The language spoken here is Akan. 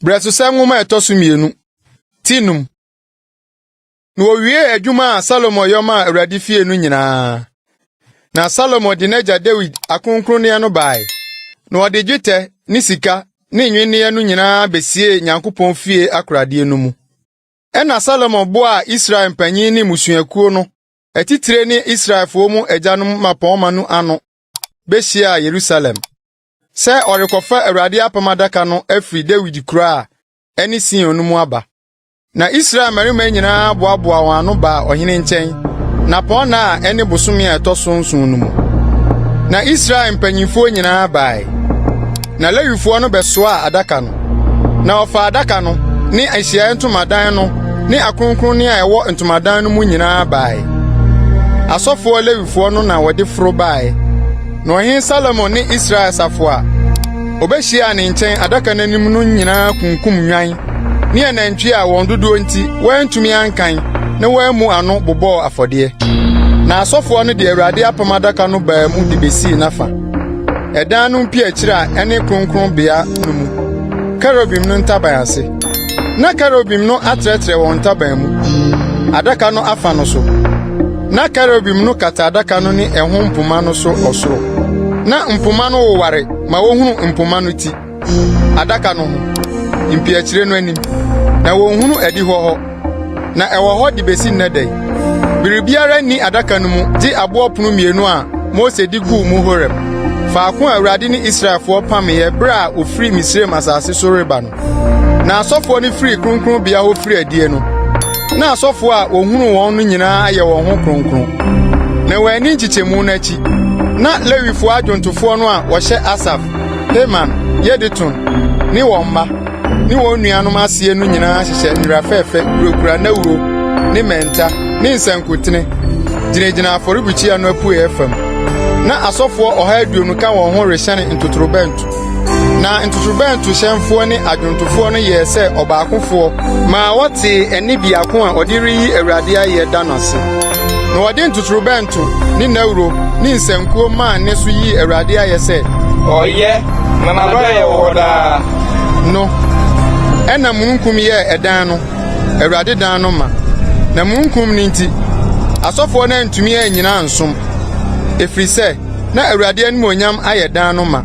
Brɛsosɛm Nwoma a ɛtɔ so mmienu, ti num. Na wɔwiee adwuma a Salomo yɔ maa Awurade fie no nyinaa. Na Salomo de n'agya Dawid akronkronneɛ no bae, na ɔde dwetɛ ne sika ne nnwinneɛ no nyinaa besiee Nyankopɔn fie akoradeɛ no mu. Ɛnna Salomo boaa Israel mpanyin ne mmusuakuo no atitire ne Israelfoɔ mu agyanom mmapɔmma no ano behyiaa Yerusalem, sɛ ɔrekɔfa Awurade apam adaka no afiri Dawid kuro a ɛne Sion no mu aba. Na Israel mmarima nyinaa boaboaa wɔn ano baa ɔhene nkyɛn nnapɔnna a ɛne bosome a ɛtɔ so nson no mu. Na Israel mpanyimfoɔ nyinaa bae. Na Lewifoɔ no bɛsoaa adaka no. Na wɔfaa adaka no ne ahyiae ntomadan no ne akronkronne a ɛwɔ ntomadan no mu nyinaa bae. Asɔfoɔ Lewifoɔ no na wɔde foro bae. Na ɔhene Salomo ne Israel asafo a obehyiaa ne nkyɛn adaka no anim no nyinaa kunkum nnwan ne anantwi a wɔn dodoɔ nti wɔantumi ankan na wɔammu ano bobɔɔ afɔdeɛ. Na asɔfoɔ no de Awurade apam adaka no baa mu de besii n'afa, ɛdan no mpiakyiri a ɛne kronkronbea no mu, kerubim no ntaban ase. Na kerubim no atrɛtrɛ wɔn ntaban mu, adaka no afa no so. Na kerubim no kata adaka no ne ɛho mpoma no so ɔsoro. Na mpoma no woware ma wohunu mpoma no ti, adaka no ho, mpiakyire no anim. Na wonhunu adihɔ hɔ, na ɛwɔ hɔ de besi nnɛ da yi. Biribiara nni adaka no mu gye aboɔ pono mmienu a Mose de guu mu Horeb, faako a Awurade ne Israelfoɔ pameeɛ bere a wɔfiri Misraim asase so reba no. Na asɔfoɔ no firii kronkronbea hɔ firii adie no, na asɔfoɔ a wɔhunuu wɔn no nyinaa ayɛ wɔn ho kronkron. Na wɔanni nkyekyɛmu no akyi. Na Lewifoɔ adwontofoɔ no a wɔhyɛ Asaf, Heman, Yedutun ne wɔn mma, ne wɔn nuanom aseɛ no nyinaa hyehyɛ nwera fɛfɛ kurakura nnawuro ne mmɛnta ne nsankutene gyinagyina afɔrebukyia no apueeɛ fam. Na asɔfoɔ 120 ka wɔn ho rehyɛne ntotorobɛnto. Na ntotorobɛnto hyɛnfoɔ ne adwontofoɔ no yɛɛ sɛ ɔbaakofoɔ maa wɔtee ɛnne biako a ɔde reyi Awurade ayɛ da no ase. Na wɔde ntotorobɛnto ne nnawuro ne nsankuo maa nne so yii Awurade ayɛ sɛ, Ɔyɛ, na n'adɔeɛ wɔ hɔ daa. No, ɛnna mununkum yɛɛ ɛdan no, Awurade dan no ma. Na mununkum no nti, asɔfoɔ no antumi annyina ansom, ɛfiri sɛ, na Awurade animuonyam ayɛ dan no ma.